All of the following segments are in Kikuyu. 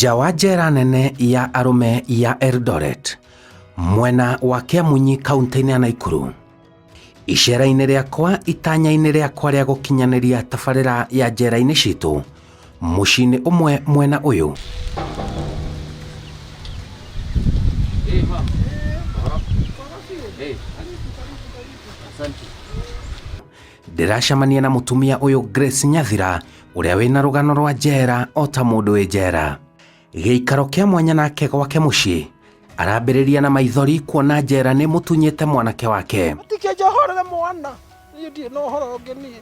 Nja wa njera nene ya arũme ya Eldoret mwena wa Kĩamunyi kaunti-inĩ ya Naikuru. Icera-inĩ rĩakwa itanya-inĩ rĩakwa rĩa gũkinyanĩria tabarĩra ya njera-inĩ citũ mũciĩ-inĩ ũmwe mwena ũyũ. Ndĩracemania na mũtumia ũyũ Grace Nyathira ũrĩa wĩna rũgano rwa njera o ta mũndũ wĩ njera. Gĩikaro kĩa mwanya nake gwake mũciĩ arambĩrĩria na maithori kuona njera nĩ mũtunyĩte mwanake wake. Tikĩ njohorere mwana niĩ ndirĩ na ũhoro ũngĩ niĩ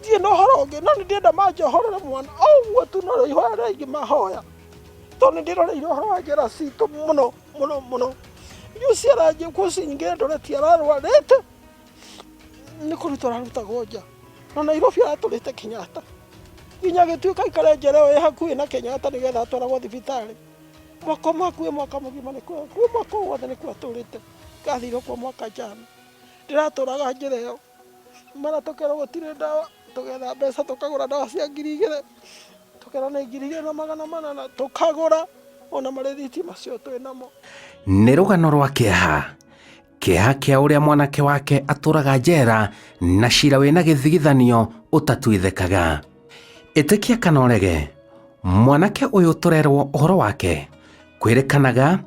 ndirĩ na ũhoro ũngĩ no nĩ ndĩrenda manjohorere mwana o ũguo tu no ihoya rĩrĩa ingĩmahoya tondũ nĩ ndĩroreire ũhoro wa njera citũ mũno mũno mũno inyuĩ ciana kwĩ nyingĩ Eldoret ararwarĩte nĩ kũrutwo ararutagwo nja na Nairobi aratũrĩte Kenyatta nginya agĩtuĩka aikare njera ĩyo ĩ hakuhĩ na Kenyatta nĩgetha atwaragwo thibitarĩ mwaka ũmwe hakuhĩ mwaka mũgima nĩ kuo mwaka ũyũ wothe nĩkuo atũrĩte ngathirwo kuo mwaka jana ndĩratũraga njĩra ĩyo mara tũkerwo gũtirĩ ndawa tũgetha mbeca tũkagũra ndawa cia 2000 tũkerwo nĩ 2800 tũkagũra ona marĩthiti macio twĩ namo. Nĩ rũgano rwa kĩeha Kĩeha kĩa ũrĩa mwanake wake atũraga njera na cira wĩna gĩthigithanio ũtatuithĩkaga. Ĩtĩkia kana ũrege, mwanake ũyũ tũrerwo ũhoro wake kwĩrĩkanaga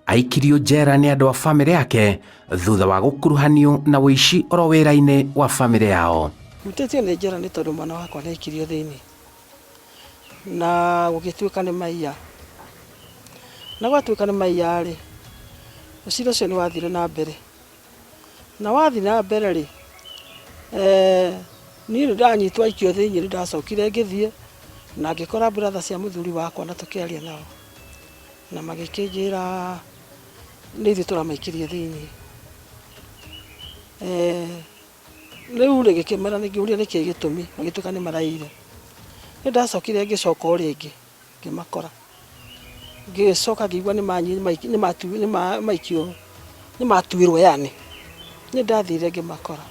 aikirio njera nĩ andũ a bamĩrĩ yake thutha wa gũkuruhanio na ũici oro wĩra-inĩ wa bamĩrĩ yao. Hutĩtio nĩ njera nĩ tondũ mwana wakwa nĩ aikirio thĩinĩ na gũgĩtuĩka nĩ maiya. Na gwatuĩka nĩ maiya rĩ, ũcira ũcio nĩ wathire na mbere. Na wathiĩ na mbere rĩ, niĩ nĩ ndanyitwo aikio thĩiniĩ nĩ ndacokire ngĩthiĩ na ngĩkora brother cia mũthuri wakwa na tũkĩaria nao. Na magĩkĩnjĩra nĩ ithuĩ tũramaikirie thĩiniĩ. Rĩu rĩ, ngĩkĩmera ngĩũria nĩkĩ gĩtũmi, magĩtuĩka nĩ maraiyire. Nĩ ndacokire ngĩcoka o rĩngĩ. Ngĩmakora. Ngĩcoka ngĩigua nĩmaikio, nĩmatuĩrwo yani. Niĩ ndathire ngĩmakora.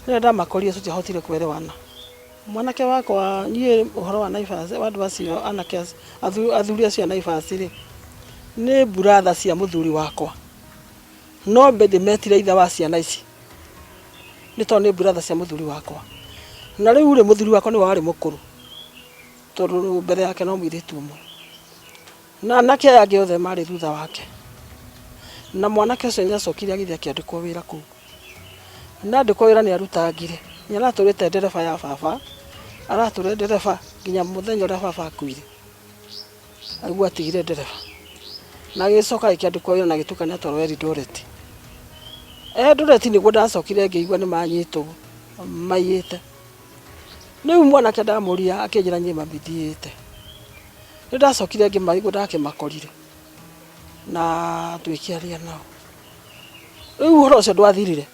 Rĩrĩa ndamakorire tũtiahotire kwerewana. Mwanake wakwa niĩ ũhoro wa Naivas, wa andũ acio anake acio, athuri acio a Naivas rĩ, nĩ brother cia mũthuri wakwa. No ndĩmetire ithe wa ciana ici, nĩ tondũ nĩ brother cia mũthuri wakwa. Na rĩu rĩ, mũthuri wakwa nĩwe warĩ mũkũrũ. Tondũ mbere yake no mũirĩtu ũmwe. Na anake aya angĩ othe marĩ thutha wake. Na mwanake ũcio nĩ acokire agĩthiĩ akĩandĩkwo wĩra kũu. Na andĩkwo wĩra nĩ arutangire. Nĩ aratũrĩte ndereba ya baba, aratũrire ndereba nginya mũthenya ũrĩa baba akuire. Nĩguo atigire ndereba. Na agĩcoka agĩkĩandĩkwo wĩra na agĩtuĩka nĩ atwarwo Eldoret. Eldoret nĩguo ndacokire ngĩigua nĩ manyitwo maiyĩte. Rĩu mwanake ndamũria akĩnjĩra niĩ mami ndiĩte. Nĩ ndacokire ngĩmaigua ndakĩmakorire na tũgĩkĩaria nao. Rĩu ũhoro ũcio ndwathirire,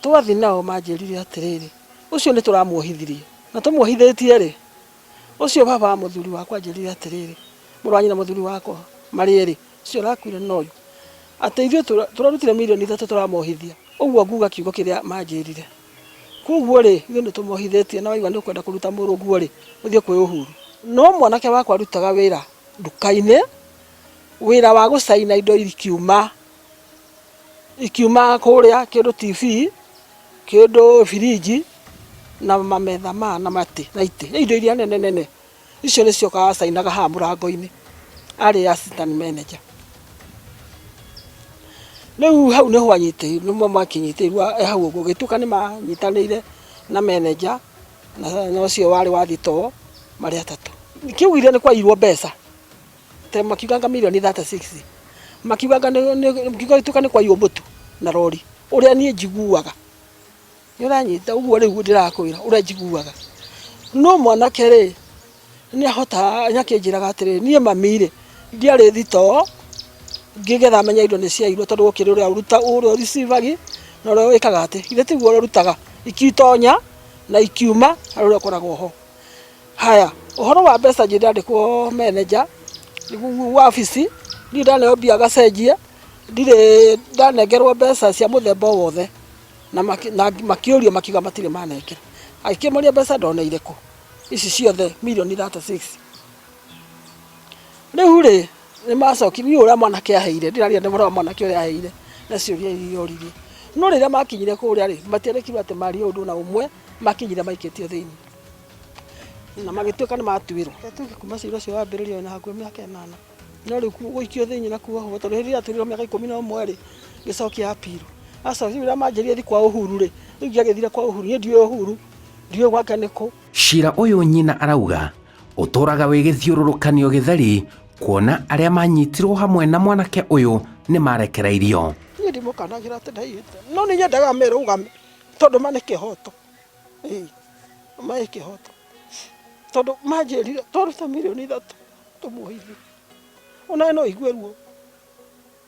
twathiĩ nao manjĩrire atĩrĩrĩ, ũcio nĩ tũramuohithirie na tũmuohithĩtie rĩ, ũcio baba wa mũthuri wakwa anjĩrire atĩrĩrĩ, mũrũ wa nyina mũthuri wakwa marĩ erĩ, ũcio ũrakuire na ũyũ, atĩ ithuĩ tũrarutire mirioni 3 tũramohithia. Ũguo nguga kiugo kĩrĩa manjĩrire. Koguo-rĩ, ithuĩ nĩ tũmohithĩtie na waigua nĩ ũkwenda kũruta mũrũguo-rĩ, ũthiĩ kwĩ Ũhuru. No mwanake wakwa arutaga wĩra nduka-inĩ, wĩra wa gũcaina indo ikiuma, ikiuma kũrĩa kĩndũ TV, kĩndũ birinji, na mametha maya na matĩ na itĩ, indo iria nene nene. Icio nĩcio acainaga haha mũrango-inĩ, arĩ assistant manager. Rĩu hau nĩho anyitĩirwo, nĩmo makĩnyitĩirwo e hau ũguo, gũgĩtuĩka nĩ manyitanĩire na manager na ũcio warĩ wa thitoo marĩ atatũ. Kĩaugire nĩ kwaiyirwo mbeca, makiuga anga mirioni 36, makiuga anga gũgĩtuĩka nĩ kwaiywo mũtu na rori, ũrĩa niĩ njiguaga. Nĩ ũranyita ũguo rĩu ndĩrakwĩra ũrĩa njiguaga. No mwanake rĩ, nĩ ahotaga nĩ akĩnjĩraga atĩrĩrĩ, niĩ mami rĩ, ndiarĩ thitoo ngĩgetha menye indo nĩ ciaiyirwo tondũ gũkĩrĩ ũrĩa ũrĩa ũ receive agi na ũrĩa wĩkaga atĩ, githĩ tiguo ũrĩa ũrutaga ikitonya na ikiuma harĩ ũrĩa ũkoragwo ho. Haya, ũhoro wa mbeca niĩ ndandĩkwo manager wabici, ndirĩ ndaneo mbia ngacenjie, ndirĩ ndanengerwo mbeca cia mũthemba o wothe. Na makĩũrio makiuga matirĩ manengera. Agĩkĩmoria mbeca ndoneire kũ ici ciothe mirioni 36. Rĩu rĩ nĩ macokire niĩ ũrĩa mwanake aheire ndĩraria nĩ ũhoro wa mwanake ũrĩa aheire na ciũria iria oririe. No rĩrĩa makinyire kũrĩa rĩ matiarekirwo atĩ marie ũndũ ona ũmwe, makinyire maikĩtio thĩinĩ na magĩtuĩka nĩ matuĩrwo. Tuge kuma cira ũcio wambĩrĩrio wĩna hakuhĩ mĩaka ĩnana, no rĩu gũikio thĩinĩ na kuohwo tondũ hĩndĩ ĩrĩa atuĩrĩirwo mĩaka 11 rĩ, ngĩcokia appeal. Acokia rĩrĩa manjĩrire thiĩ kwa Uhuru rĩ, rĩu ngĩagĩthire kwa Uhuru, niĩ ndiũĩ Uhuru, ndiũĩ gwake nĩ kũ. Cira ũyũ nyina arauga ũtũraga wĩ gĩthiũrũrũkanio gĩtheri kuona arĩa manyitirwo hamwe na mwanake ũyũ nĩ marekereirio. Niĩ ndimũkanagĩra atĩ ndaiyĩte, no nĩ nyendaga merũgame tondũ ma nĩ kĩhoto. Ĩĩ ma ĩ kĩhoto tondũ manjĩrire twaruta mirioni 3 tũmuohithie. Onawe no ũigue ruo.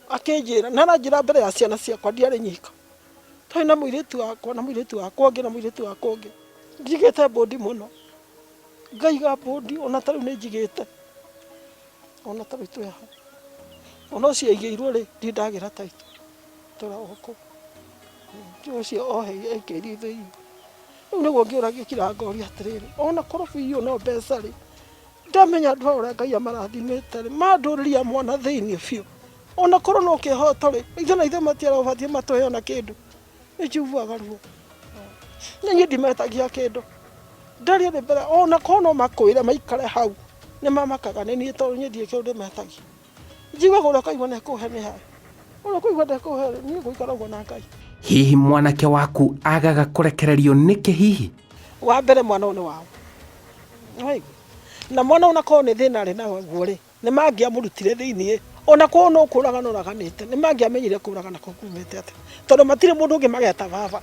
Akĩnjĩra na aranjĩra mbere ya ciana ciakwa ndiarĩ nyika. Twarĩ na mũirĩtu wakwa na mũirĩtu wakwa ũngĩ na mũirĩtu wakwa ũngĩ. Njigĩte mbũndi mũno. Ngaiga mbũndi ona ta rĩu nĩ njigĩte. Ona ta rĩu twĩ haha. Ona ũcio aigĩirwo rĩ, ndirĩ ndagĩra title. Tũraga kũu. Ũcio oheire aikĩirio thĩinĩ. Rĩu nĩguo ngĩũragia kira ngoria atĩrĩrĩ, ona korwo biũ no mbeca rĩ, ndamenya andũ aya ũrĩa Ngai amarathimĩte rĩ, mandũrĩria mwana thĩinĩ biũ. Ona korwo no kĩhoto rĩ, ithe na ithe matiarabatiĩ matũhe ona kĩndũ. Nĩ njiguaga ruo. Na niĩ ndimetagia kĩndũ. Ndaria nĩ mbere ona korwo no makwĩre maikare hau, nĩ mamakaga nĩ niĩ tondũ niĩ ndirĩ kĩndũ ndĩmetagia. Njiguaga ũrĩa ũkaigua nĩ ekũhe nĩ hae. Ũrĩa ũkũigua ndekũhe niĩ ngũikara ũguo na Ngai. Hihi mwanake waku agaga kũrekererio nĩkĩ hihi? Wa mbere mwana ũyũ nĩ wao. Nĩwaigua? Na mwana ona korwo nĩ thĩna arĩ naguo rĩ, nĩ mangĩamũrutire thĩinĩ ona korwo no kũragana oraganĩte nĩ mangĩamenyire kũragana kũu kumĩte atĩa tondũ matirĩ mũndũ ũngĩ mageta baba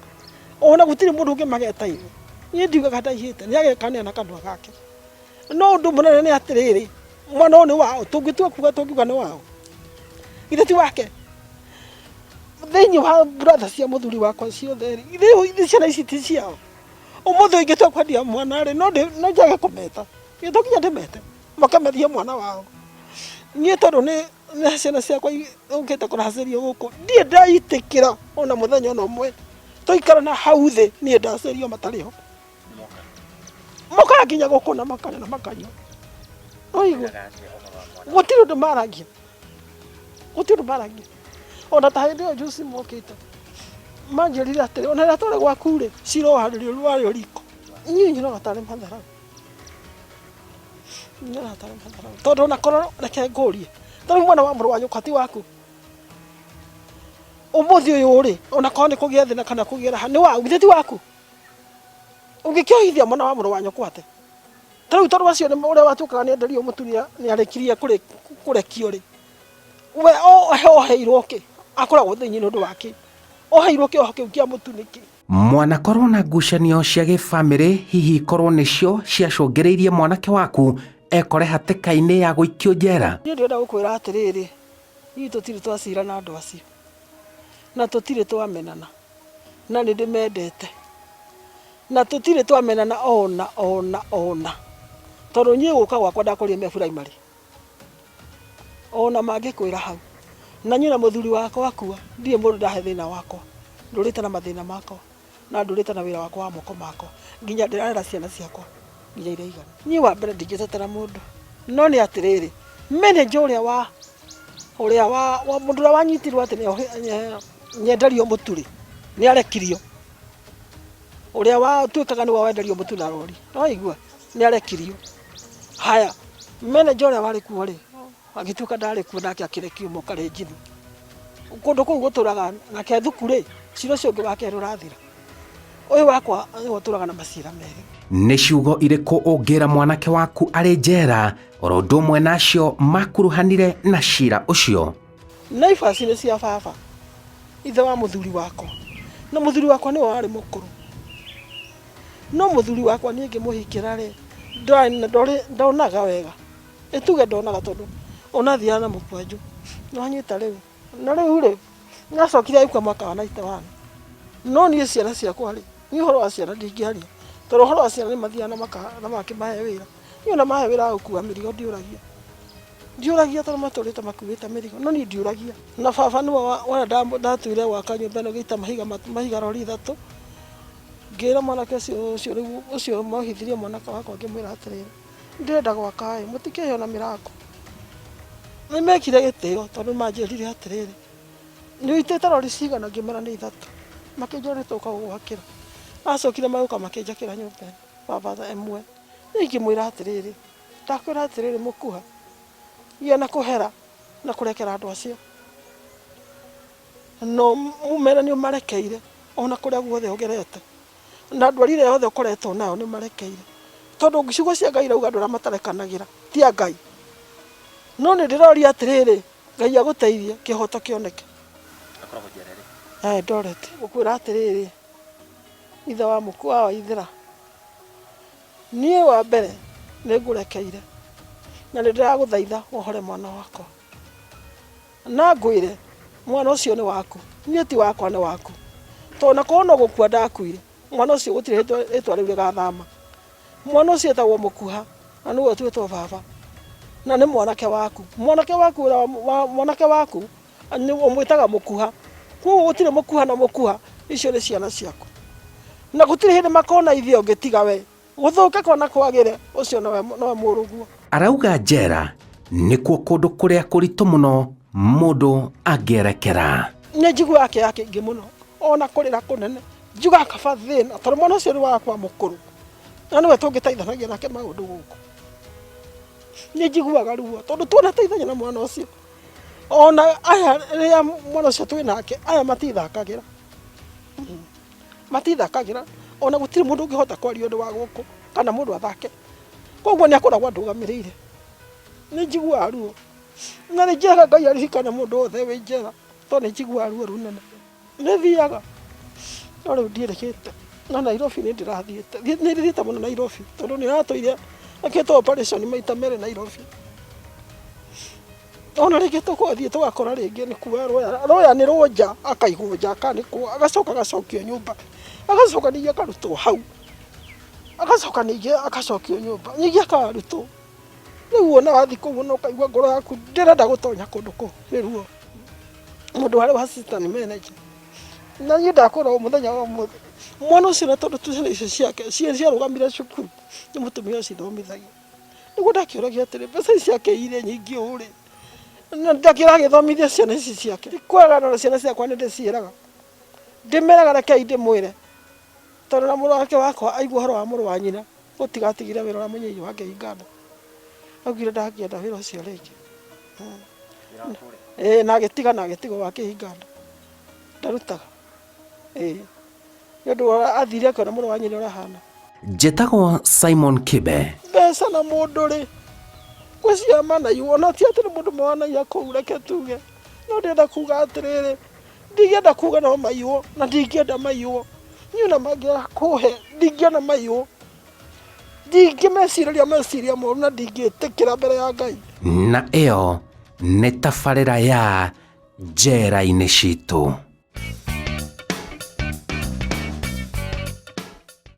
ona gũtirĩ mũndũ ũngĩ mageta ithe. Niĩ ndiugaga ndaiyĩte, nĩ agekania na kanua gake. No ũndũ mũnene nĩ atĩrĩrĩ, mwana ũyũ nĩ wao, tũngĩtua kuga tũngiuga nĩ wao, githĩ ti wake? Thĩinĩ wa brother cia mũthuri wakwa ciothe rĩ, githĩ ciana ici ti ciao? Ũmũthĩ ingĩtua kwendia mwana rĩ, no njage kũmeta, githĩ to nginya ndĩmete moke mendie mwana wao? Niĩ tondũ nĩ ciana ciakwa ũkĩte kũracĩrio gũkũ, ndirĩ ndaitĩkĩra ona mũthenya ona ũmwe twaikara na hau thĩ niĩ ndacĩrio matarĩ ho. Mokaga nginya gũkũ na makarĩa na makanyua. Ũigua? Gũtirĩ ũndũ maragia. Gũtirĩ ũndũ maragia. Ona ta hĩndĩ ĩyo juzi mokĩte manjĩrire atĩrĩ, ona rĩrĩa twarĩ gwaku rĩ, cira ũharĩrio warĩ o riko. Niĩ nyonaga tarĩ matharau. Nyonaga tarĩ matharau. Tondũ ona korwo reke ngũrie, ta rĩu mwana wa mũrũ wa nyũkwa ti waku? Ũmũthĩ ũyũ rĩ, ona korwo nĩ kũgĩa thĩna kana kũgĩe raha, nĩ waku, githĩ ti waku? Ũngĩkĩohithia mwana wa mũrũ wa nyũkwa atĩa? Ta rĩu tondũ acio ũrĩa watuĩkaga nĩ enderio mũtu nĩ arĩkirie kũrekio rĩ, we oheirwo kĩ? Akoragwo thĩinĩ nĩ ũndũ wa kĩ? Oheirwo kĩoho kĩu kĩa mũtu nĩkĩ? Mwanakorwo na ngucanio cia gĩbamĩrĩ hihi ikorwo nĩcio ciacũngĩrĩirie mwanake waku ekore hatĩka-inĩ ya gũikio njera? Niĩ ndĩrenda gũkwĩra atĩrĩrĩ, ithuĩ tũtirĩ twacira na andũ acio, na tũtirĩ twamenana. Na nĩ ndĩmendete. Na tũtirĩ twamenana ona ona ona. Tondũ niĩ gũka gwakwa ndakũrire me primary. Ona mangĩkwĩra hau. Na niĩ na mũthuri wakwa akua, ndirĩ mũndũ ndahe thĩna wakwa. Ndũrĩte na mathĩna makwa. Na ndũrĩte na wĩra wakwa wa moko makwa. Nginya ndĩrarera ciana ciakwa nginya iraigana. Niĩ wa mbere ndingĩtetera mũndũ. No nĩ atĩrĩrĩ, manager ũrĩa wa ũrĩa wa mũndũ ũrĩa wanyitirwo atĩ nĩenderio mũtu rĩ, nĩ arekirio. Ũrĩa watuĩkaga nĩwe wenderio mũtu na rori, nĩwaigua? Nĩ arekirio. Haya, manager ũrĩa warĩ kuo rĩ, agĩtuĩka ndarĩ kuo nake akĩrekio Mũkalenjin. Kũndũ kũu gũtũraga, nake Thuku rĩ, cira ũcio ũngĩ wa kerĩ ũrathira. Ũyũ wakwa nĩwe ũtũraga na macira merĩ. Nĩ ciugo irĩkũ ũngĩra mwanake waku arĩ njera oro ũndũ ũmwe na acio makuruhanire na cira ũcio? Naivas nĩ cia baba, ithe wa mũthuri wakwa, na mũthuri wakwa nĩwe warĩ mũkũrũ. No mũthuri wakwa niĩ ngĩmũhikĩra rĩ, ndonaga wega, ĩ tuge ndonaga tondũ ona athiaga na mũkwanjũ, nĩ wanyita rĩu? Na rĩu rĩ, nĩ acokire agĩkua mwaka wa 91. No niĩ ciana ciakwa rĩ, niĩ ũhoro wa ciana ndingĩaria, tondũ ũhoro wa ciana nĩ mathiaga na makĩmahe wĩra. Niĩ ona mahe wĩra wa gũkua mĩrigo ndiũragia. Ndiũragia tondũ matũrĩte makuĩte mĩrigo, no niĩ ndiũragia. Na baba nĩwe ũrĩa ndatuire gwaka nyũmba ĩno ngĩita mahiga mahiga rori ithatũ, ngĩra mwanake ũcio ũcio rĩu ũcio mohithirie mwanake wakwa ngĩmwĩra atĩrĩrĩ, ndĩrenda gwaka ĩ, mũtikĩhe ona mĩrango. Nĩ mekire gĩtĩo tondũ manjĩrire atĩrĩrĩ, nĩ ũitĩte rori cigana? Ngĩmera nĩ ithatũ. Makĩnjĩra nĩ tũgũka gũgwakĩra. Macokire magĩũka makĩnjakĩra nyũmba ĩno baba ĩmwe. Niĩ ngĩmwĩra atĩrĩrĩ, ndakwĩra atĩrĩrĩ mũkuha, gĩa na kũhera na kũrekera andũ acio. No ũmere nĩ ũmarekeire ona kũrĩa guothe ũgerete. Na ndwari ĩrĩa yothe ũkoretwo nayo nĩ ũmarekeire. Tondũ ciugo cia Ngai irauga andũ arĩa matarekanagĩra ti a Ngai. No nĩ ndĩroria atĩrĩrĩ, Ngai agũteithie kĩhoto kĩoneke. Akoragwo njera ĩrĩkũ? Eldoret. Ngũkwĩra atĩrĩrĩ, ithe wa mũkua wa Waithĩra, niĩ wa mbere nĩ ngũrekeire na nĩ ndĩragũthaitha wohore mwana wakwa. Na ngwĩre, mwana ũcio nĩ waku, niĩ ti wakwa nĩ waku. Tondũ na korwo no gũkua ndakuire, mwana ũcio gũtirĩ hĩndĩ rĩtwa rĩu rĩgathama. Mwana ũcio etagwo Mũkuha na nĩwe ũtuĩtwo baba, na nĩ mwanake waku. Mwanake waku ũrĩa mwanake waku ũmwĩtaga Mũkuha. Kwoguo gũtirĩ Mũkuha na Mũkuha, icio nĩ ciana ciaku. Na gũtirĩ hĩndĩ makona ithe ũngĩ tiga we. Gũthũke kana kwagĩre, ũcio nowe nowe mũrũguo. Arauga njera nĩkuo kũndũ kũrĩa kũritũ mũno mũndũ angĩerekera. Nĩ njiguaga kĩeha kĩingĩ mũno ona kũrĩra kũnene njugaga kaba thĩna tondũ mwana ũcio nĩ wakwa mũkũrũ na nĩwe tũngĩteithanagia nake maũndũ gũkũ. Nĩ njiguaga ruo tondũ tuonateithania na mwana ũcio ona aya rĩrĩa mwana ũcio twĩ nake aya matithakagĩra. Matithakagĩra ona gũtirĩ mũndũ ũngĩhota kwaria ũndũ wa gũkũ kana mũndũ athake. Koguo nĩ akoragwo andũgamĩrĩire. Nĩ njiguaga ruo na nĩ njĩraga Ngai aririkane mũndũ wothe wĩ njera tondũ nĩ njiguaga ruo rũnene. Nĩ thiaga no rĩu ndiĩrĩgĩte no Nairobi nĩ ndĩrathiĩte, nĩ ndĩthiĩte mũno Nairobi tondũ nĩ ratũire ekĩtwo operation maita merĩ Nairobi. Ona rĩngĩ tũgathiĩ tũgakora rĩngĩ nĩ kuoya aroyanĩrwo nja akaigwo nja akanĩkwo agacoka agacokio nyũmba, agacoka ningĩ akarutwo hau, agacoka ningĩ agacokio nyũmba, ningĩ akarutwo. Rĩu wona wathiĩ kũu ona ũkaigua ngoro yaku ndĩrenda gũtonya kũndũ kũu nĩ ruo. Mũndũ warĩ wa assistant manager na niĩ ndakwĩra mũthenya wa ũmũthĩ, mwana ũcio na tondũ ciana icio ciake ciarũgamire cukuru nĩ mũtumia ũcithomithagia. Nĩguo ndakĩũragia atĩrĩ, mbeca ici ciake irĩ nyingĩ ũũ rĩ, na ndakĩra agĩthomithia ciana ici ciake. Ti kwega na ciana ciakwa nĩ ndĩciĩraga, ndĩmeraga rekei ndĩmwĩre, tondũ na mũrũ wake wakwa aigua ũhoro wa mũrũ wa nyina gũtiga atigire wĩra ũrĩa mũnyinyi wa kĩhinganda, augire ndangĩenda wĩra ũcio rĩngĩ. Ĩĩ na agĩtiga na agĩtigwo wa kĩhinganda, ndarutaga. Ĩĩ. Nĩ ũndũ athire akĩona mũrũ wa nyina ũrĩa ahana. Njĩtagwo Simon Kibe. Mbeca na mũndũ rĩ, gwĩ ciama naiywo, ona ti atĩ nĩ mũndũ mwanaiya kũu reke tuge, no ndĩrenda kuga atĩrĩrĩ, ndingĩenda kuga no maiywo na ndingĩenda maiywo, niĩ ona mangĩaga kũhe ndingĩona maiywo, ndingĩmecirĩria meciria moru na ndingĩtĩkĩra mbere ya Ngai. Na ĩyo nĩ tabarĩra ya Njera-inĩ citũ.